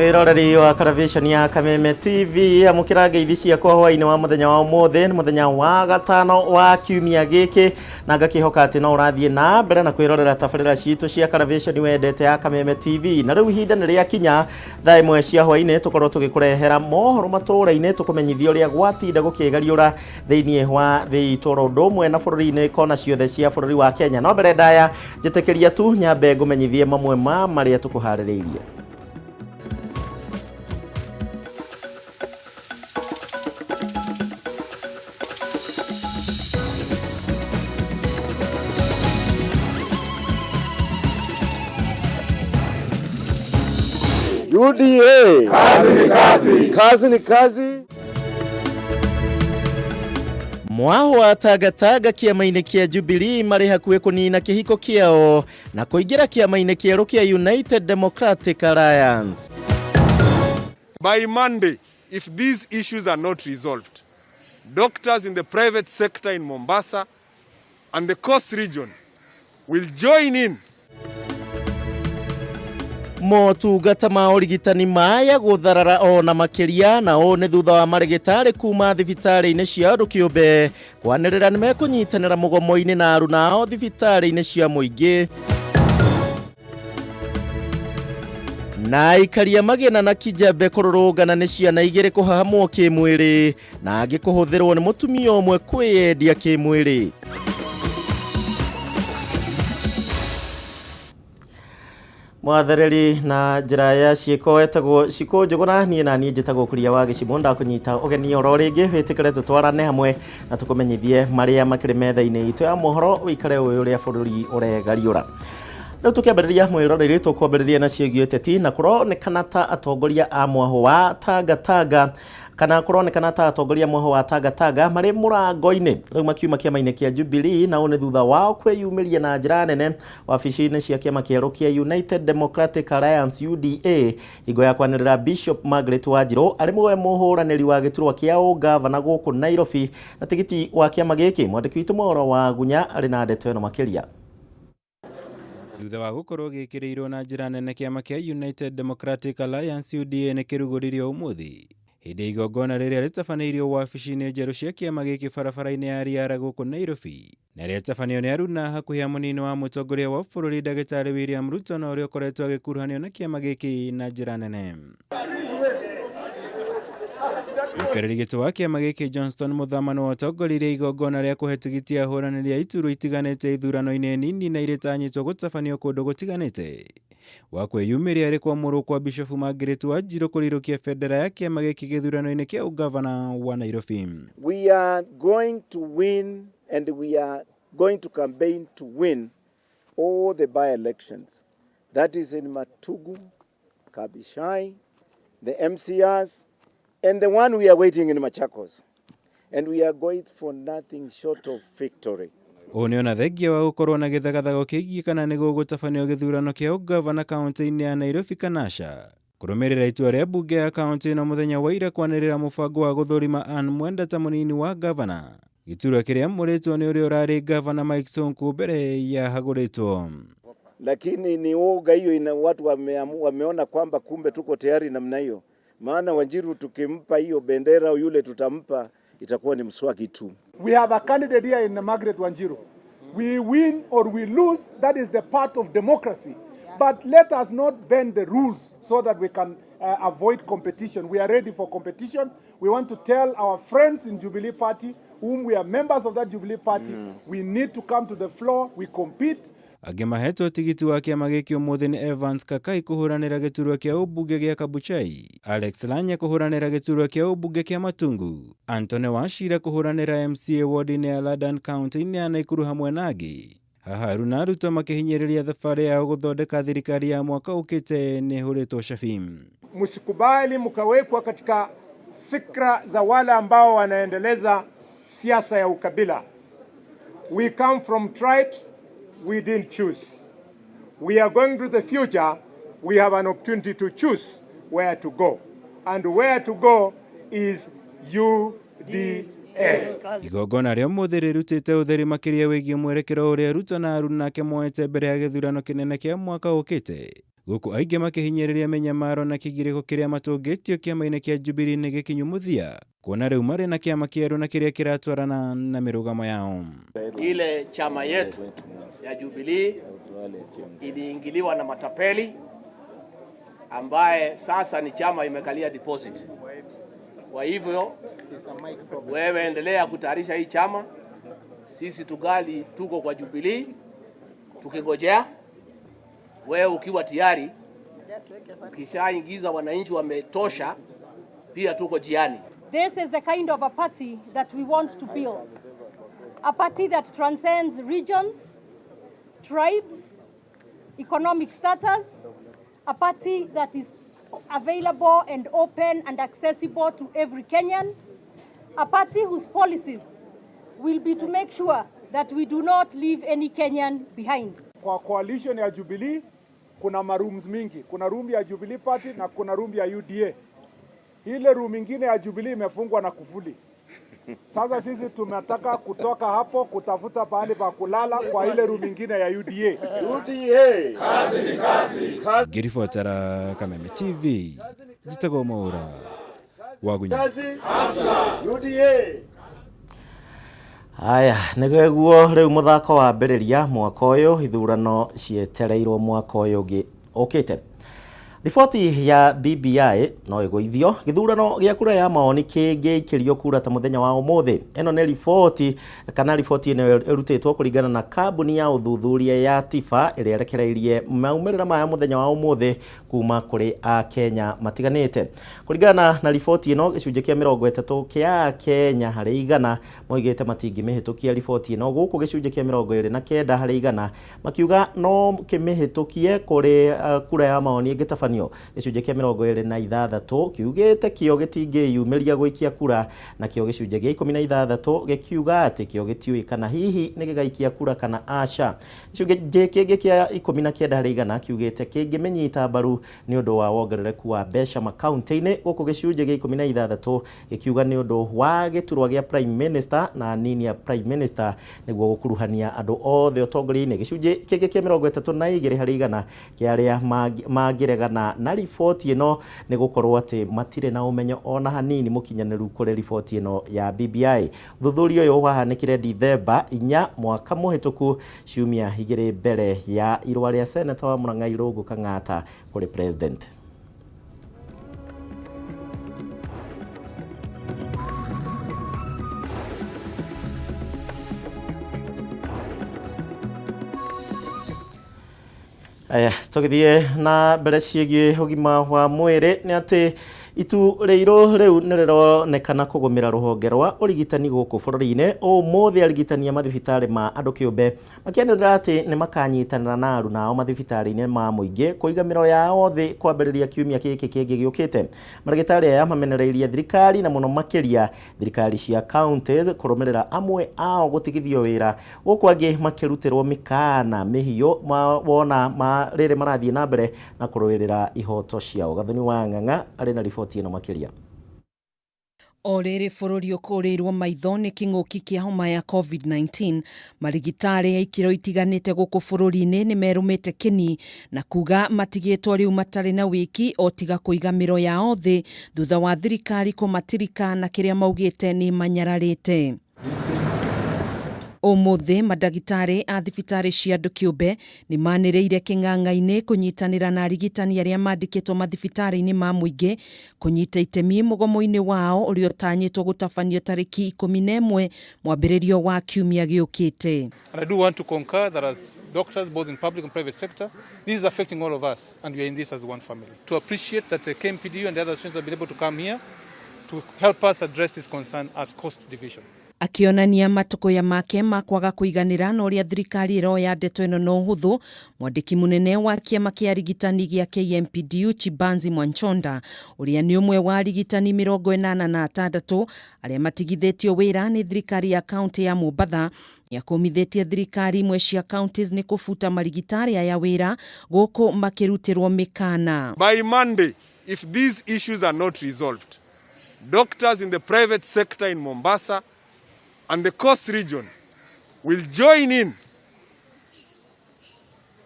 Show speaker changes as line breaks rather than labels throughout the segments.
Mwiroreri wa Karavishoni ya Kameme TV, amũkĩra ngeithi ciakwa hwainĩ wa mũthenya wa ũmũthĩ. Nĩ mũthenya wa gatano wa kiumia gĩkĩ, na ngakĩhoka atĩ no ũrathiĩ na mbere na kwĩrorera tabarĩra citũ cia Karavishoni wendete ya Kameme TV. Na rĩu ihinda nĩ rĩakinya thaa 1 cia hwainĩ tũkorwo tũgĩkũrehera mohoro matũũra-inĩ, tũkũmenyithia ũrĩa gwatinda gũkĩgariũra thĩinĩ wa thĩ itũ oro ũndũ ũmwe na bũrũri-inĩ kona ciothe cia bũrũri wa Kenya. No mbere ndaya, njĩtĩkĩria tu nyambe ngũmenyithie mamwe ma marĩa tũkũharĩrĩirie.
UDA. Kazi ni kazi. Kazi ni kazi.
Mwaho wa Tangatanga kĩama-inĩ kĩa Jubilee marĩ hakuhĩ kũnina kĩhiko kĩao na kũingĩra kĩama-inĩ kĩerũ kĩa United Democratic Alliance.
By Monday, if these issues are not resolved, doctors in the private sector in Mombasa and the coast region will join in.
Motungata ma ũrigitani maya gũtharara ona makĩria, na ũũ nĩ thutha wa marĩgĩtarĩ kuma thibitarĩ-inĩ cia andũ kĩũmbe kwanĩrĩra nĩ mekũnyitanĩra mũgomo-inĩ na aruna ao thibitarĩ-inĩ cia mũingĩ. Na aikaria Magena na Kijembe kũrũrũngana nĩ ciana igĩrĩ kũhahamwo kĩmwĩrĩ na angĩ kũhũthĩrwo nĩ mũtumia ũmwe kwĩyendia kĩmwĩrĩ. Mwathereri na njĩra ya ciĩko etagwo Cikũ Njũgũna, niĩ na niĩ njĩtagwo Kuria wa Gĩcimũ. Ndakũnyita ũgeni oro rĩngĩ wĩtĩkĩre tũtwarane hamwe na tũkũmenyithie marĩa makĩrĩ metha-inĩ itũ ya mohoro, ũikare ũĩ ũrĩa bũrũri ũregariũra. Rĩu tũkĩambĩrĩria mwĩroreri, tũkwambĩrĩria na ciĩgiĩ ũteti, na kũronekana ta atongoria a mwahũ wa Tangatanga kana kũronekana ta atongoria mwahũ wa Tangatanga marĩ mũrango-inĩ rĩu makiuma kĩama-inĩ kĩa Jubilee, na ũũ nĩ thutha wao kwĩyumĩria na njĩra nene wabici-inĩ cia kĩama kĩerũ kĩa United Democratic Alliance UDA hingo ya kwanĩrĩra Bishop Margaret Wanjirũ arĩ we mũhũranĩri wa gĩturwa kĩa ũngavana gũkũ Nairobi na tigiti wa kĩama gĩkĩ. Mwandĩki witũ Mwaũra wa Gunya arĩ na ndeto ĩno makĩria.
Thutha wa gũkorwo gĩkĩrĩirwo na njĩra nene, kĩama kĩa United Democratic Alliance UDA nĩ kĩrugũririo ũmũthĩ hĩndĩ ya igongona rĩrĩa rĩtabanĩirio wabici-inĩ njerũ cia kĩama gĩkĩ barabara-inĩ ya Riara gũkũ Nairobi, na rĩatabanio nĩ aruna hakuhĩ a mũnini wa mũtongoria wa bũrũri ndagĩtarĩ William Ruto, na ũrĩa ũkoretwo agĩkuruhanio na kĩama gĩkĩ na njĩra nene. Mũikarĩri gĩtĩ wa kĩama gĩkĩ Johnston Muthama nĩwe ũtongoririe igongona rĩa kũhe tigiti ahũranĩri a iturwa itiganĩte ithurano-inĩ nini na irĩtanyĩtwo gũtabanio kũndũ gũtiganĩte. Wa kwĩyumĩria arĩ kwamũrwo kwa Bishofu Margaret Wanjiru kũrirũkia bendera ya kĩama gĩkĩ gĩthurano-inĩ kĩa ũngavana wa Nairobi.
We are going to win and we are going to campaign to win all the by-elections. That is in Matugu, Kabishai, the MCRs, and the one we are waiting in Machakos. And we are going for nothing short of victory.
Ũũ nĩ ona thengia wa gũkorwo na gĩthagathago kĩgiĩ kana nĩ gũgũtabanio gĩthurano kĩa ũngavana kaũntĩ-inĩ ya Nairobi kana aca. Kũrũmĩrĩra itua rĩa mbunge ya kaũntĩ ĩno mũthenya wa ira kwanĩrĩra mũbango wa gũthũrima Ann Mwenda ta mũnini wa ngavana, gĩturwa kĩrĩa amũrĩtwo nĩ ũrĩa ũrarĩ ngavana Mike Sonko mbere ya hagũrĩtwo.
Lakini ni woga hiyo ina watu wameona kwamba kumbe tuko tayari namna hiyo, maana Wanjiru tukimpa hiyo bendera yule tutampa itakuwa ni mswaki tu.
We have a candidate here in Margaret Wanjiru. We win or we lose, that is the part of democracy. But let us not bend the rules so that we can avoid competition. We are ready for competition. We want to tell our friends in Jubilee Party, whom we are members of that Jubilee Party, we need to come to the floor, we compete.
Angĩ mahetwo tigiti wa kĩama gĩkĩ ũmũthĩ nĩ Evans Kakai kũhũranĩra gĩturwa kĩa ũmbunge gĩa Kabuchai, Alex Lanya kũhũranĩra gĩturwa kĩa ũmbunge kĩa Matungu, Anthony Wachira kũhũranĩra MCA ward-inĩ ya Ladan kaunti-inĩ ya Nakuru hamwe na angĩ. Haha Aruna Ruto makĩhinyĩrĩria thabarĩ yao gũthondeka thirikari ya mwaka ũkĩte nĩ ĩhũrĩtwo cabi.
Msikubali mkawekwa katika fikra za wale ambao wanaendeleza siasa ya ukabila. We come from tribes we didn't choose. We are going to the future. We have an opportunity to choose where to go. And where to go is UDA.
Igongona rĩa ũmũthĩ rĩrutĩte ũtheri makĩria wĩgiĩ mwerekero ũrĩa Ruto na aruna ake moete mbere ya gĩthurano kĩnene kĩa mwaka ũkĩte. Gũkũ aingĩ makĩhinyĩrĩria mĩnyamaro na kĩgirĩko kĩrĩa matũngĩtio kĩama-inĩ kĩa Jubilee nĩ gĩkinyu mũthia, kuona rĩu marĩ na kĩama kĩerũ na kĩrĩa kĩratwarana na mĩrũgamo yao.
Ile chama yetu ya Jubilee iliingiliwa na matapeli ambaye sasa ni chama imekalia deposit. Kwa hivyo wewe endelea kutayarisha hii chama, sisi tugali tuko kwa Jubilee tukingojea wewe ukiwa tayari, ukishaingiza wananchi wametosha, pia tuko jiani.
This is the kind of a party that we want to build. A party that transcends regions, tribes, economic status, a party that is available and open and accessible to every Kenyan, a party whose policies will be to make sure that we do not leave any Kenyan behind.
Kwa coalition ya Jubilee kuna marooms mingi, kuna room ya Jubilee Party na kuna room ya UDA. Ile room ingine ya Jubilee imefungwa na kufuli. Sasa sisi tunataka kutoka hapo kutafuta pahali pa kulala kwa ile room ingine ya UDA.
UDA. Kazi ni kazi.
Ngĩribotera Kameme TV, njĩtagwo Mwaũra wa Gunya.
Kazi. UDA.
Haya, nĩguo rĩu mũthako wambĩrĩria mwaka ũyũ, ithurano cietereirwo mwaka ũyũ ũngĩ ũkĩte. Riboti ya BBI no ĩgũithio gĩthurano gĩa kura ya mawoni kĩngĩikĩrio kura ta mũthenya wa ũmũthĩ. Ĩno nĩ riboti kana riboti ĩno ĩrutĩtwo kũringana na kambuni ya ũthuthuria ya TIFA ĩrĩa ĩrekereirie maumĩrĩra maya mũthenya wa ũmũthĩ kuma kũrĩ Akenya matiganĩte. Kũringana na riboti ĩno, gĩcunjĩ kĩa 30 kĩa Akenya harĩ igana moigĩte matingĩmĩhĩtũkia riboti ĩno, gũkũ gĩcunjĩ kĩa 29 harĩ igana makiuga no kĩmĩhĩtũkie kũrĩ kura ya mawoni ĩngĩtabanio. Gĩcunjĩ kĩa 26 kiugĩte kĩo gĩtingĩyumĩria gũikia kura, nakĩo gĩcunjĩ gĩa 16 gĩkiuga atĩ kĩo gĩtiũĩ kana hihi nĩ gĩgaikia kura kana aca. Gĩcunjĩ kĩngĩ kĩa 19 harĩ igana kiugĩte kĩngĩmĩnyita mbaru nĩ ũndũ wa wongerereku wa mbeca makaunti-inĩ, gũkũ gĩcunjĩ gĩa 16 gĩkiuga nĩ ũndũ wa gĩturwa gĩa Prime Minister na nini ya Prime Minister nĩguo gũkuruhania andũ othe ũtongoria-inĩ. Gĩcunjĩ kĩngĩ kĩa 32 harĩ igana kĩa arĩa mangĩregana na riboti ĩno nĩ gũkorwo atĩ matirĩ na ũmenyo ona hanini mũkinyanĩru kũrĩ riboti ĩno ya BBI. Ũthuthuria ũyũ wahanĩkire Dithemba 4 mwaka mũhĩtũku, ciumia 2 mbere ya irũa rĩa Seneta wa Murang'a Irũngũ Kang'ata kũrĩ President. Aya, tũgĩthiĩ na mbere ciĩgiĩ ũgima wa mwĩrĩ nĩ atĩ itu rĩirũ rĩu nĩ rĩronekana kũgũmĩra rũhonge rwa ũrigitani gũkũ bũrũri-inĩ. Ũmũthĩ arigitani a mathibitarĩ ma andũ kĩũmbe makĩanĩrĩra atĩ nĩ makanyitanĩra na aruna ao mathibitarĩ-inĩ ma mũingĩ kũiga mĩro yao thĩ kwambĩrĩria kiumia gĩkĩ kĩngĩ gĩũkĩte. Marigĩtarĩ aya mamenereirie thirikari na mũno makĩria thirikari cia counties kũrũmĩrĩra amwe ao gũtigithio wĩra, gũkũ angĩ makĩrutĩrwo mĩkana mĩhiũ wona rĩrĩ marathiĩ na mbere na kũrũĩrĩra ihoto ciao. Gathoni wa Ng'ang'a arĩ na riboti ĩno makĩria.
O rĩrĩ bũrũri ũkũrĩirwo maitho nĩ kĩng'ũki kĩa homa ya COVID-19, marigitari a ikĩro itiganĩte gũkũ bũrũri-inĩ nĩ merũmĩte kĩni na kuga matigĩtwo rĩu matarĩ na wĩki o tiga kũiga mĩro yao thĩ thutha wa thirikari kũmatirika na kĩrĩa maugĩte nĩ manyararĩte. Ũmũthĩ mandagĩtarĩ a thibitarĩ cia andũ kĩũmbe nĩ manĩrĩire kĩng'ang'a-inĩ kũnyitanĩra na arigitani arĩa mandĩkĩtwo mathibitarĩ-inĩ ma mũingĩ kũnyita itemi mũgomo-inĩ wao ũrĩa ũtanyĩtwo gũtabanio tarĩki 11 mwambĩrĩrio wa kiumia gĩũkĩte.
And I do want to concur that as doctors both in public and private sector, this is affecting all of us and we are in this as one family. To appreciate that the KMPDU and the other associations have been able to come here to help us address this concern as coast division.
Akĩonania matũkũya make ma kwaga kũiganĩra na ũrĩa thirikari ĩroya ndeto ĩno na ũhũthũ, mwandĩki mũnene wa kĩama kĩa arigitani gĩa KMPDU Chibanzi Mwanchonda, ũrĩa nĩ ũmwe wa arigitani 86 arĩa matigithĩtio wĩra nĩ thirikari ya kaunti ya Mombatha, nĩakũmithĩtie thirikari imwe cia counties nĩ kũbuta marigitari aya wĩra gũkũ makĩrutĩrwo mĩkana.
By Monday, if these issues are not resolved, doctors in the private sector in Mombasa and the coast region will join in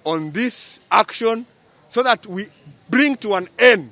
on this action so that we bring to an end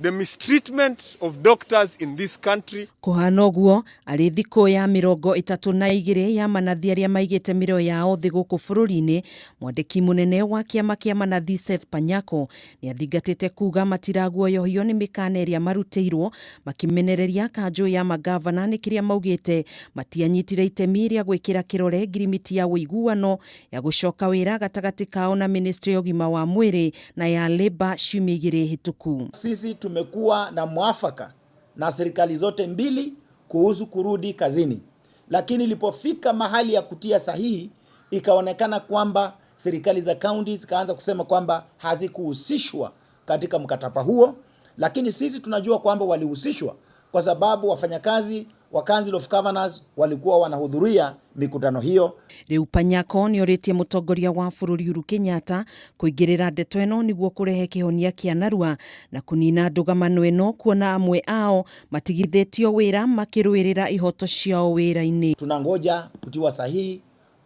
the mistreatment of doctors in this country.
Kũhana ũguo arĩ thikũ ya 32 ya manathi arĩa maigĩte mĩroyo yao thĩ gũkũ bũrũri-inĩ, mwandĩki mũnene wa kĩama kĩa manathi Seth Panyako nĩ athingatĩte kuga matiraguoyohio nĩ mĩkana ĩrĩa marutĩirwo, makĩmenereria kanjũ ya magavana nĩ kĩrĩa maugĩte matianyitire itemi rĩa gwĩkĩra kĩrore ngirimiti ya ũiguano ya gũcoka wĩra gatagatĩ kao na ministry ya ũgima wa mwĩrĩ na ya Labour ciumia 2 hĩtũku.
Sisi tumekuwa na mwafaka na serikali zote mbili kuhusu kurudi kazini, lakini ilipofika mahali ya kutia sahihi ikaonekana kwamba serikali za kaunti zikaanza kusema kwamba hazikuhusishwa katika mkataba huo, lakini sisi tunajua kwamba walihusishwa kwa sababu wafanyakazi wa Council of Governors walikuwa wanahudhuria mikutano hiyo.
Riu Panyako nĩ orĩtie mũtongoria wa bũrũri Uhuru Kenyatta kũingĩrĩra ndeto ĩno nĩguo kũrehe kĩhonia kĩa narua na kũnina ndũgamano ĩno, kuona amwe ao matigithĩtio wĩra makĩrũĩrĩra ihoto ciao wĩra-inĩ.
Tunangoja kutiwa sahihi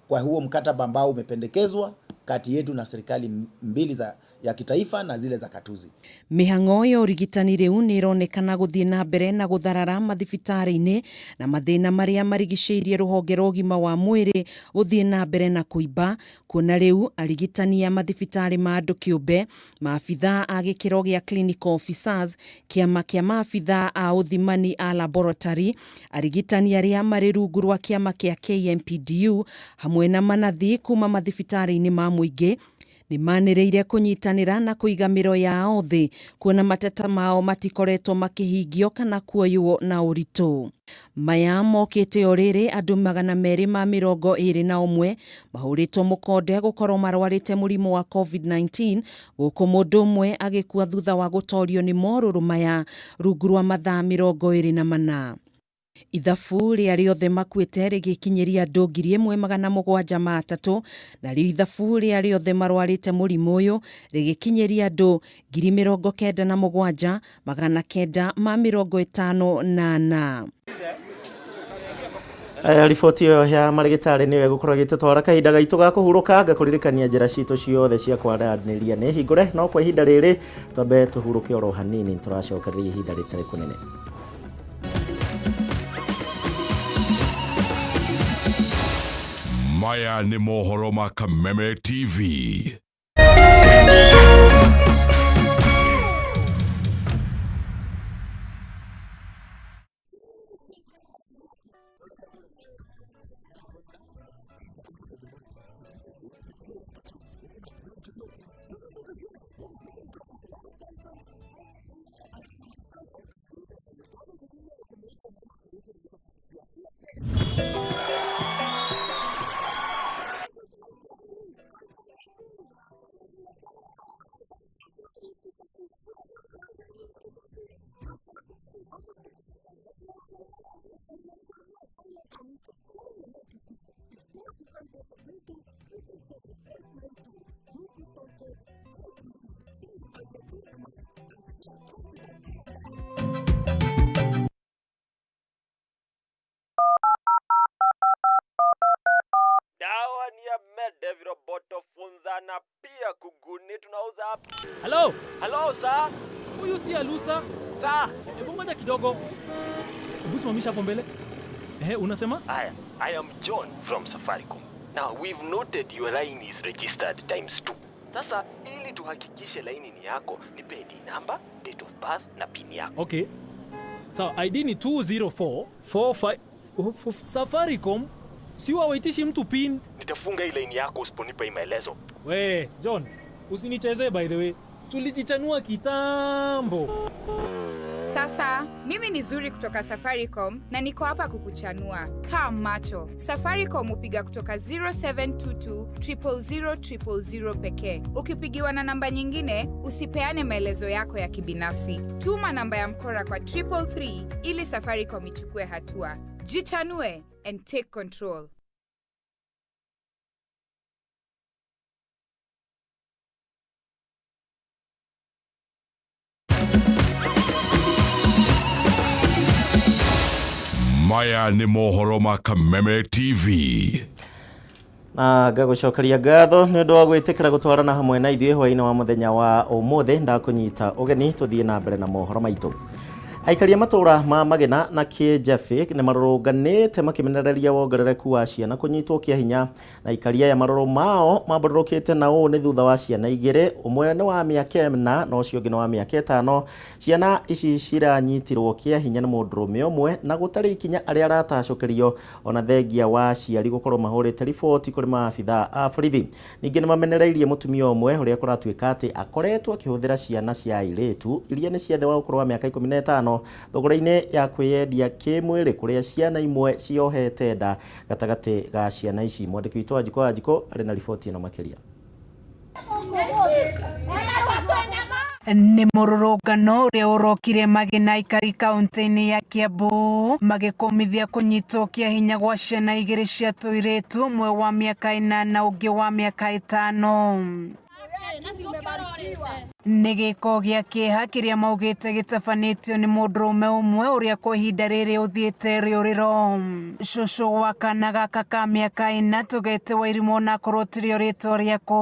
kwa huo mkataba ambao umependekezwa kati yetu na serikali mbili za ya kitaifa na zile za katuzi.
Mĩhang'o ya ũrigitani rĩu nĩ ĩronekana gũthiĩ na mbere na gũtharara mathibitarĩ-inĩ na mathĩna marĩa marigicĩirie rũhonge rwa ũgima wa mwĩrĩ gũthiĩ na mbere na kũimba, kuona rĩu arigitani a mathibitarĩ ma andũ kĩũmbe, maabithaa a gĩkĩro gĩa clinical officers, kĩama kĩa maabithaa a ũthimani a laboratory, arigitani arĩa marĩ rungu rwa kĩama kĩa KMPDU hamwe na manathi kuma mathibitarĩ-inĩ ma mũingĩ nĩ manĩrĩire kũnyitanĩra na kũiga mĩro yao thĩ, kuona mateta mao matikoretwo makĩhingio kana kuoywo na ũritũ. Maya mokĩte o rĩrĩ andũ 221 mahũrĩtwo mũkonde gũkorwo marwarĩte mũrimũ wa COVID-19, gũkũ mũndũ ũmwe agĩkua thutha wa gũtorio nĩ morũrũ maya rungu rwa mathaa 24. Ithabu rĩa rĩothe makuĩte rĩgĩkinyĩria andũ 1703, narĩo ithabu rĩa rĩothe marwarĩte mũrimũ ũyũ rĩgĩkinyĩria andũ 97,954.
Riboti ĩyo ya marĩgĩtarĩ nĩyo ĩgũkorwo ĩgĩtũtwara kahinda gaitũ ga kũhurũka. Ngakũririkania njĩra citũ ciothe cia kwaranĩria nĩ hingũre, no kwa ihinda rĩrĩ twambe tũhurũke oro hanini, tũracokereria ihinda rĩtarĩ kũnene.
Maya nĩ mohoro ma Kameme TV.
Dawa ni ya mede, viroboto, funza na pia kuguni tunauza hapa.
Hello?
Hello, sir.
Huyu si Alusa?
Sir.
Hebu ngoja kidogo. Hebu simamisha hapo mbele. Unasema?
Haya, I am John from Safaricom. Now, we've noted your line is registered times 2. Sasa, ili tuhakikishe laini ni yako, nipe ID number, date of birth na PIN yako.
Okay. Sawa, ID ni 204 45 Safaricom si wawaitishi mtu PIN.
Nitafunga hii line yako usiponipa hii maelezo.
We, John, usinichezee by the way. Tulijichanua kitambo.
Sasa, mimi ni Zuri kutoka Safaricom na niko hapa kukuchanua. Kaa macho. Safaricom hupiga kutoka 0722 000 000 pekee. Ukipigiwa na namba nyingine, usipeane maelezo yako ya kibinafsi. Tuma namba ya mkora kwa 333 ili Safaricom ichukue hatua. Jichanue and take control.
Maya nĩ mohoro ma Kameme TV.
Na ngagũcokeria ngatho nĩ ũndũ wa gwĩtĩkĩra gũtwarana hamwe na ithuĩ hwaĩ-inĩ wa mũthenya wa ũmũthĩ. Ndakũnyita ũgeni tũthiĩ na mbere na mohoro maitũ. Aikari a matũũra ma Magena na Kĩnjabĩ nĩ marũrũnganĩte makĩmenereria wongerereku wa ciana kũnyitwo kĩa hinya, na aikari aya marũrũ mao mambũrũrũkĩte na ũũ nĩ thutha wa ciana igĩrĩ, ũmwe nĩ wa mĩaka ĩna na ũcio ũngĩ nĩ wa mĩaka ĩtano. Ciana ici ciranyitirwo kĩa hinya nĩ mũndũrũme ũmwe na gũtarĩ ikinya arĩa aratacũkĩrio ona thengia wa aciari gũkorwo mahũrĩte riboti kũrĩ maabithaa a borithi. Ningĩ nĩ mamenereirie mũtumia ũmwe ũrĩa kũratuĩka atĩ akoretwo akĩhũthĩra ciana cia airĩtu iria nĩ cia thĩ wa ũkũrũ wa mĩaka 15 thogora-inĩ ya kwĩyendia kĩmwĩrĩ, kũrĩa ciana imwe ciohete nda gatagatĩ ga ciana ici. Mwandĩki witũ Wanjikũ Wanjikũ arĩ na riboti ĩno makĩria.
Nĩ mũrũrũngano ũrĩa ũrokire Magina aikari kaũntĩ-inĩ ya Kiambu magĩkũmithia kũnyitwo kĩa hinya gwa ciana igĩrĩ cia tũirĩtu, ũmwe wa mĩaka ĩnana ũngĩ wa mĩaka ĩtano. Nĩ gĩko gĩa kĩeha kĩrĩa maugĩte gĩtabanĩtio nĩ mũndũrũme ũmwe ũrĩa kwa ihinda rĩrĩ ũthiĩte rĩũrĩro. Cũcũ wa kana gaka ka mĩaka ĩna tũgete Wairimũ onakorwo tirĩo rĩtwa rĩako,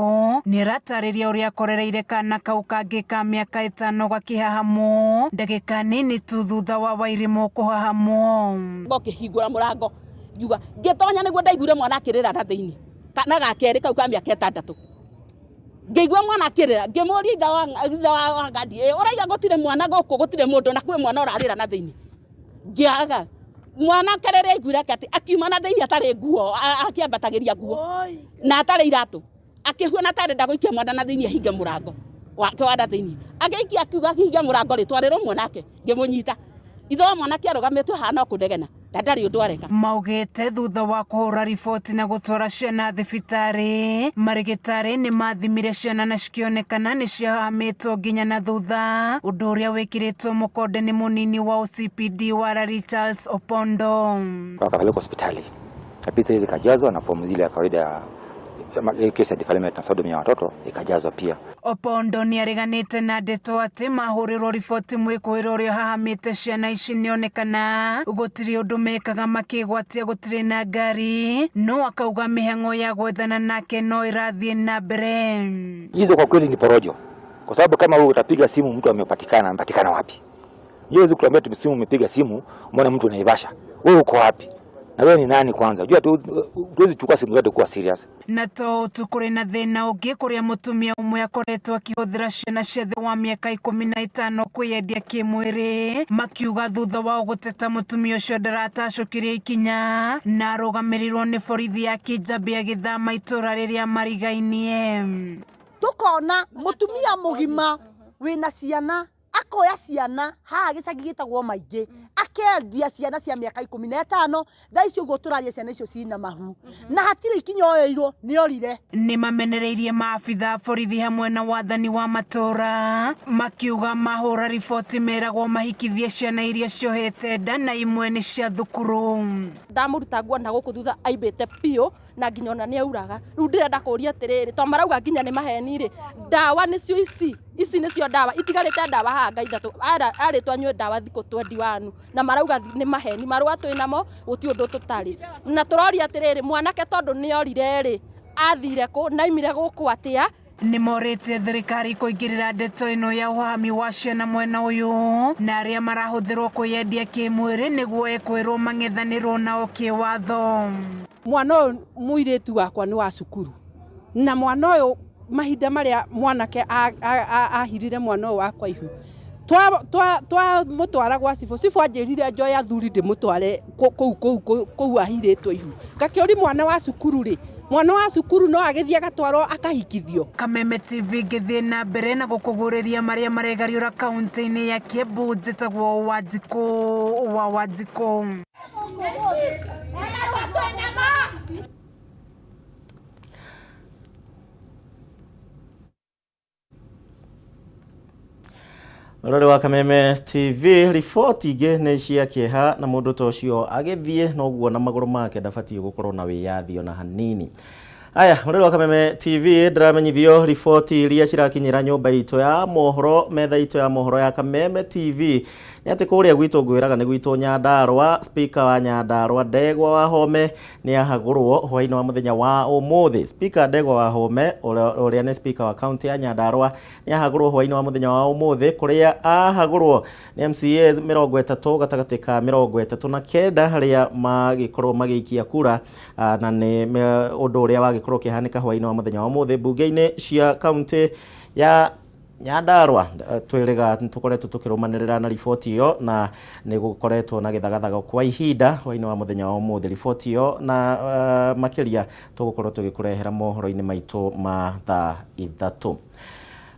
nĩaratarĩria ũrĩa akorereire kana kau kangĩ ka mĩaka ĩtano gakĩhahamwo ndagĩka nini tu thutha wa Wairimũ kũhahamwo.
Ngũkĩhingũra mũrango ngiuga ngĩtonya nĩguo ndaiguire mwana akĩrĩra na thĩinĩ, kana ga kerĩ kau ka mĩaka ĩtandatũ. Ngĩigua mwana akĩrĩra, ngĩmũria ithe wa ithe wa Ngandi, ĩ ũraiga gũtirĩ mwana gũkũ, gũtirĩ mũndũ na kwĩ mwana ũrarĩra na thĩinĩ. Ngĩaga mwanake rĩrĩa aiguire atĩ akiuma na thĩinĩ atarĩ nguo, akĩambatagĩria nguo na atarĩ iratũ, akĩhuana ta arenda gũikia mwana na thĩinĩ ahinge mũrango wake wa na thĩinĩ. Agĩikia akiuga ahinge mũrango rĩ, twarĩ rũmwe nake, ngĩmũnyita. Ithe wa mwanake arũgamĩte haha no kũnegena na ndarĩ ũndũ areka.
Maugĩte thutha wa kũhũra riboti na gũtwara ciana thibitarĩ, marĩgĩtarĩ nĩ mathimire ciana na cikĩonekana nĩ ciahamĩtwo nginya na thutha, ũndũ ũrĩa wĩkĩrĩtwo mũkonde nĩ mũnini wa OCPD wa Lari Charles Opondo.
Wakapelekwa hospitali na P3 zikajazwa na fomu zile ya kawaida ya kesi ya defilement na sodomy ya watoto ikajazwa pia.
Opondo nĩareganĩte na ndeto atĩ mahũrĩrwo riboti mwĩkũĩrwo ũrĩa ũhahamĩte ciana ici nĩonekana gũtirĩ ũndũ mekaga makĩgwatia gũtirĩ na ngari, no akauga mĩhang'o ya gwethana nake no ĩrathiĩ na mbere.
Hizo kwa kweli ni porojo, kwa sababu kama wewe utapiga simu mtu amepatikana, amepatikana wapi? Huwezi kutuambia tu simu umepiga simu, mbona mtu unaivasha? Wewe uko wapi? Na wewe ni nani kwanza? Unajua tuwezi chukua simu zote kuwa serious.
Na to tu kũrĩ na thĩna ũngĩ kũrĩa mũtumia ũmwe akoretwo akĩhũthĩra ciana cia thĩ wa mĩaka 15 kwĩyendia kĩmwĩrĩ, makiuga thutha wao gũteta mũtumia ũcio ndaratacũkirie ikinya na arũgamĩrĩirwo nĩ borithi ya Kĩnjambĩ agĩthama itũra rĩrĩa marigainie.
Tukona mũtumia mũgima wĩna ciana akoya ciana haha gĩcagi gĩtagwo Maingĩ, akendia ciana cia mĩaka 15, thaa ici ũguo tũraria ciana icio cina mahu na hatirĩ ikinya oeirwo, nĩ orire.
Nĩ mamenereirie maabitha a borithi hamwe na wathani wa matũra makiuga mahũra riboti meragwo mahikithie ciana iria ciohete nda na imwe nĩ cia thukuru.
Ndamũruta nguo na gũkũ thutha aimbĩte biũ na nginya ona nĩ auraga. Rĩu ndĩrenda kũria atĩrĩrĩ, to marauga nginya nĩ maheni rĩ, ndawa nĩcio ici, ici nĩcio ndawa, itigarĩte ndawa haha nga ithatũ, arĩtwo anyue ndawa thikũ 21 na marauga nĩ maheni, marũa twĩ namo gũtirĩ ũndũ tũtarĩ. Na tũroria atĩrĩrĩ, mwanake tondũ nĩ orire rĩ, athire kũ na aimire gũkũ atĩa?
Nĩ morĩtie thirikari kũingĩrĩra ndeto ĩno ya ũhami wa ciana mwena ũyũ na arĩa marahũthĩrwo kwĩyendia kĩmwĩrĩ nĩguo ekwĩrwo mang'ethanĩrwo nao kĩwatho.
Mwana ũyũ mũirĩtu wakwa nĩ wa cukuru na mwana ũyũ mahinda marĩa mwanake ahirire mwana ũyũ wakwa ihu twamũtwara gwa cibũ, cibũ anjĩrire njoe athuri ndĩmũtware kũu ahirĩtwo ihu. Ngakĩũria mwana wa cukuru rĩ, mwana wa cukuru no agĩthiĩ agatwarwo akahikithio.
Kameme TV ngĩthiĩ na mbere na gũkũgũrĩria marĩa maregariũra kaũntĩ-inĩ ya Kiambu, njĩtagwo Wanjikũ wa Wanjikũ.
Rũrĩ wa Kameme TV, riboti ingĩ nĩ cia kĩeha na mũndũ ta ũcio agĩthiĩ noguo na magũrũ make ndabatiĩ gũkorwo na wĩyathi ona hanini. Aya, rũrĩ wa Kameme TV, ndĩramenyithio riboti iria cirakinyĩra nyũmba itũ ya mohoro, metha itũ ya mohoro ya Kameme TV Nĩ atĩ kũrĩa gwitũ ngwĩraga nĩ gwitũ Nyandarũa, Speaker wa Nyandarũa Ndegwa Wahome nĩ ahagũrwo hwaĩ-inĩ wa mũthenya wa ũmũthĩ. Speaker Ndegwa Wahome ũrĩa nĩ Speaker wa kaunti ya Nyandarũa nĩ ahagũrwo hwaĩ-inĩ wa mũthenya wa ũmũthĩ, kũrĩa ahagũrwo nĩ MCAs 30 gatagatĩ ka 39 harĩa magĩkorwo magĩikia kura, na nĩ ũndũ ũrĩa wagĩkorwo ũkĩhanĩka hwaĩ-inĩ wa mũthenya wa ũmũthĩ mbunge-inĩ cia kaunti ya Nyandarua. Twĩrĩga nĩtũkoretwo tũkĩrũmanĩrĩra na riboti ĩyo, na nĩ gũkoretwo na gĩthagathago kwa ihinda hwaĩ-inĩ wa mũthenya wa ũmũthĩ. Riboti ĩyo na makĩria tũgũkorwo tũgĩkũrehera mohoro-inĩ maitũ ma thaa 3.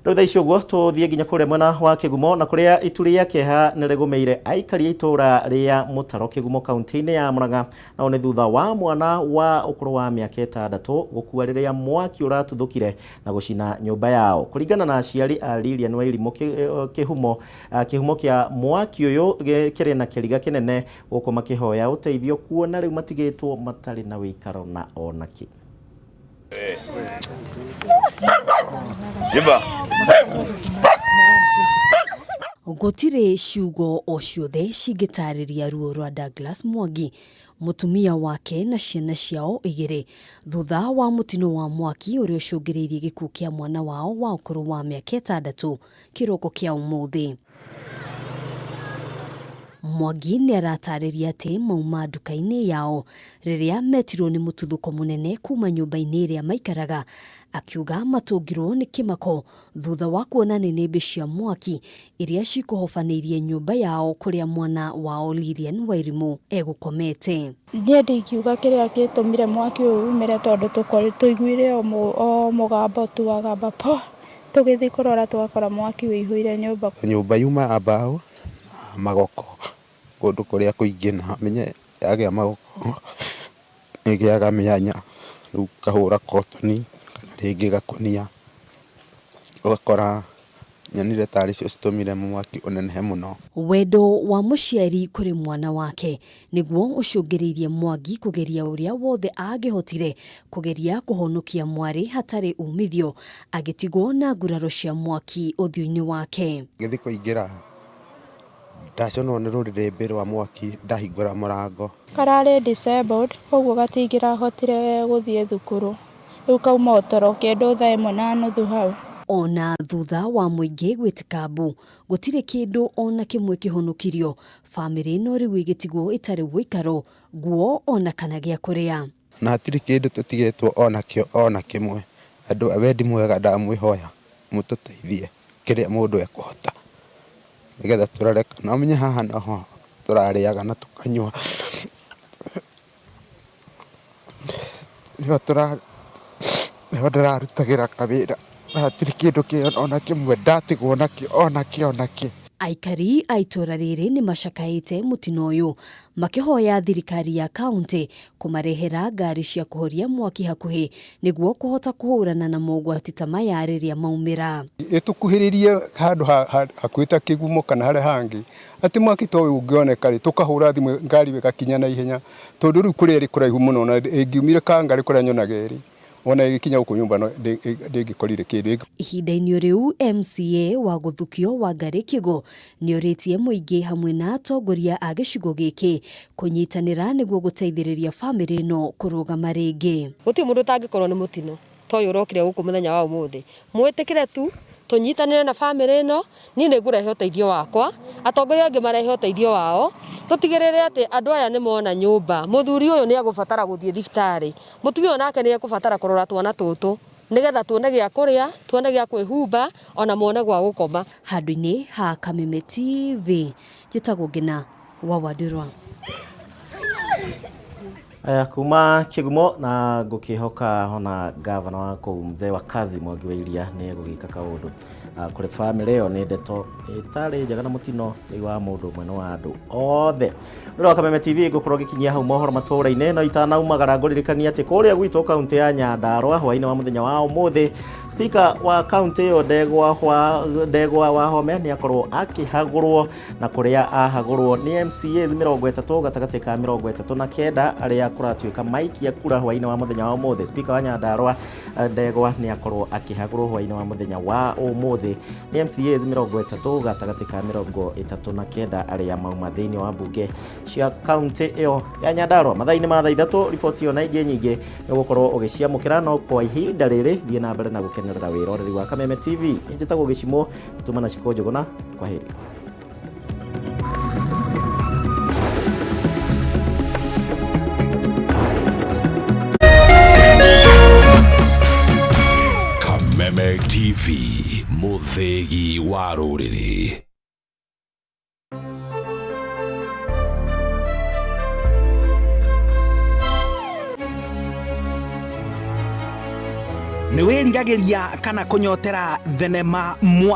Rĩu thaa ici ũguo tũthiĩ nginya kũrĩa mwena wa Kĩgumo, na kũrĩa itu rĩa kĩeha nĩ rĩgũmĩire aikari a itũũra rĩa Mũtaro Kĩgumo kaunti-inĩ ya Murang'a, nao nĩ thutha wa mwana wa ũkũrũ wa mĩaka 6 gũkua rĩrĩa mwaki ũratuthũkire na gũcina nyũmba yao. Kũringana na aciari a Lilian Wairimu, kĩhumo kĩhumo kĩa mwaki ũyũ kĩrĩ na kĩriga kĩnene, gũkũ makĩhoya ũteithio kuona rĩu matigĩtwo matarĩ na wĩikaro na onakĩ.
Gũtirĩ ciugo o ciothe cingĩtarĩria ruo rwa Douglas Mwangi, mũtumia wake na ciana ciao igĩrĩ thutha wa mũtino wa mwaki ũrĩa ũcũngĩrĩirie gĩkuũ kĩa mwana wao wa ũkũrũ wa mĩaka 6 kĩroko kĩa ũmũthĩ. Mwangi nĩ aratarĩria atĩ mauma nduka-inĩ yao rĩrĩa metirwo nĩ mũtuthũko mũnene kuma nyũmba-inĩ ĩrĩa maikaraga, akiuga matũngirwo nĩ kĩmako thutha wa kuona nĩnĩmbĩ cia mwaki iria cikũhobanĩirie nyũmba yao kũrĩa mwana wao Lilian Wairimu egũkomete.
Niĩ ndingiuga kĩrĩa gĩtũmire mwaki ũyũ umĩre, tondũ tũiguire o mũgambo tu wagamba po, tũgĩthiĩ kũrora twakora mwaki ũihũire nyũmba.
Nyũmba yuma ya mbaũ na magoko kũndũ kũrĩa kũingĩ, na menye yagĩa magoko ĩgĩaga mĩanya, rĩu ũkahũra kotoni kana rĩngĩ gakũnia, ũgakora nyonire tarĩ cio citũmire mwaki ũnenehe mũno.
Wendo wa mũciari kũrĩ mwana wake nĩguo ũcũngĩrĩirie Mwangi kũgeria ũrĩa wothe angĩhotire kũgeria kũhonokia mwarĩ hatarĩ umithio, agĩtigwo na nguraro cia mwaki ũthiũ-inĩ wake.
Ngĩthiĩ kũingĩra ndaconwo nĩ rũrĩrĩmbĩ rwa mwaki ndahingũra mũrango.
Kararĩ disabled, koguo gatingĩrahotire gũthiĩ thukuru, rĩu kauma o toro kĩndũ thaa 1:30 hau.
Ona thutha wa mũingĩ gwĩtĩka mbu, gũtirĩ kĩndũ ona kĩmwe kĩhonokirio, bamĩrĩ ĩno rĩu ĩgĩtigwo ĩtarĩ ũikaro, nguo ona kana gĩa kũrĩa.
Na hatirĩ kĩndũ tũtigĩtwo onakĩo ona kĩmwe. Andũ a wendi mwega ndamwĩhoya mũtũteithie kĩrĩa mũndũ ekũhota nĩgetha tũrore kana ũmenye haha noho tũrarĩaga na tũkanyua. Nĩho ndĩrarutagĩra kawĩra, na hatirĩ kĩndũ ona kĩmwe ndatigwo nakĩo onakĩ onakĩ.
Aikari a itũũra rĩrĩ nĩ macakaĩte mũtino ũyũ, makĩhoya thirikari ya kaunti kũmarehera ngari cia kũhoria mwaki hakuhĩ nĩguo kũhota kũhũrana na mogwati ta maya rĩrĩa maumĩra.
Ĩtũkuhĩrĩrie handũ hakuhĩ ta Kĩgumo kana harĩa hangĩ, atĩ mwaki ta ũyũ ũngĩoneka rĩ, tũkahũra thimũ ngari ĩgakinya na ihenya, tondũ rĩu kũrĩa ĩrĩ kũraihu mũno, na ĩngiumire Kangarĩ kũrĩa nyonaga ĩrĩ, ona ĩgĩkinya gũkũ nyũmba ndĩngĩkorire kĩndũ.
Ihinda-inĩ rĩu MCA wa Gũthukio Wangarĩ Kĩgo nĩorĩtie mũingĩ hamwe na atongoria a gĩcigo gĩkĩ kũnyitanĩra nĩguo gũteithĩrĩria bamĩrĩ ĩno kũrũgama rĩngĩ.
Gũtirĩ mũndũ ũtangĩkorwo nĩ mũtino ta ũyũ ũrokire gũkũ mũthenya wa ũmũthĩ. Mwĩtĩkĩre tu tũnyitanĩre na bamĩrĩ ĩno, niĩ nĩ ngũrehe ũteithio wakwa, atongoria angĩ marehe ũteithio wao, tũtigĩrĩre atĩ andũ aya nĩ mona nyũmba. Mũthuri ũyũ nĩ egũbatara gũthiĩ thibitarĩ, mũtumia ũyũ nake nĩ ekũbatara kũrora twana tũtũ, nĩgetha tuone gĩa kũrĩa, tuone gĩa kwĩhumba, ona mone gwa gũkoma.
Handũ-inĩ ha Kameme TV, njĩtagwo Ngina wa Wandũrwa.
Aya kuma Kĩgumo, na ngũkĩhoka ona gavana wa kũu mzee wa kazi Mwangi wa Iria nĩ egũgĩka kaũndũ kũrĩ bamĩrĩ ĩyo. Nĩ ndeto ĩtarĩ njega na mũtino ti wa mũndũ ũmwe, nĩ wa andũ othe. Nĩ wa Kameme TV ngũkorwo ngĩkinyia hau mohoro matũũra-inĩ, no itanaumagara ngũririkania atĩ kũrĩa gwitũ kaunti ya Nyandarũa hwaĩ-inĩ wa mũthenya wa ũmũthĩ Speaker wa kaunti ĩyo Ndegwa Wahome nĩ akorwo akĩhagũrwo na kũrĩa ahagũrwo nĩ MCAs 30 gatagatĩ ka 39 arĩa kũratuĩka maikia kura hwainĩ wa mũthenya wa ũmũthĩ. Speaker wa Nyandarua Ndegwa nĩ akorwo akĩhagũrwo hwainĩ wa mũthenya wa ũmũthĩ nĩ MCAs 30 gatagatĩ ka 39 arĩa mauma thĩinĩ wa mbunge cia kaunti ĩyo ya Nyandarua. Mathaa-inĩ ma thaa 3 riboti ĩyo na ingĩ nyingĩ nĩ ũgũkorwo ũgĩciamũkĩra, no kwa ihinda rĩrĩ thiĩ na mbere na gũkenerera wĩroreri wa Kameme TV. Njĩtagwo Gĩcimũ tuma na Shiko Njũgũna, kwaheri.
Kameme TV, mũthĩgi wa rũrĩrĩ.
Nĩ wĩriragĩria kana kũnyotera thenema mwa